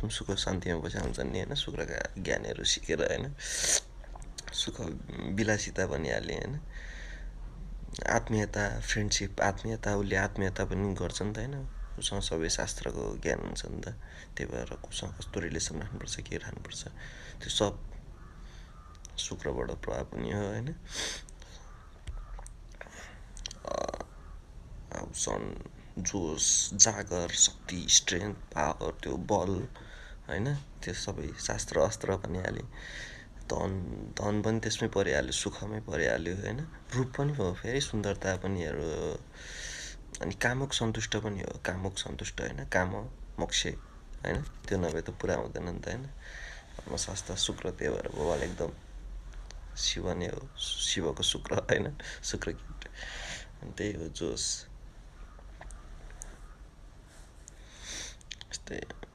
एकदम सुख शान्तिमा बसाउँछन् नि होइन शुक्रका ज्ञानहरू सिकेर होइन सुख विलासिता भनिहालेँ होइन आत्मीयता फ्रेन्डसिप आत्मीयता उसले आत्मीयता पनि गर्छ नि त होइन उसँग सबै शास्त्रको ज्ञान हुन्छ नि त त्यही भएर उसँग कस्तो रिलेसन राख्नुपर्छ के राख्नुपर्छ त्यो सब शुक्रबाट प्रभाव पनि हो होइन सन जोस जागर शक्ति स्ट्रेन्थ पावर त्यो बल होइन त्यो सबै शास्त्र अस्त्र भनिहालेँ धन पनि त्यसमै परिहाल्यो सुखमै परिहाल्यो होइन रूप पनि हो फेरि सुन्दरता पनि हेर्यो अनि कामुक सन्तुष्ट पनि हो कामुक सन्तुष्ट होइन काम मोक्ष होइन त्यो नभए त पुरा हुँदैन नि त होइन धर्मशास्त्र शुक्र त्यही भएर भगवान् एकदम शिव नै हो शिवको शुक्र होइन शुक्र किट अनि त्यही हो जोस यस्तै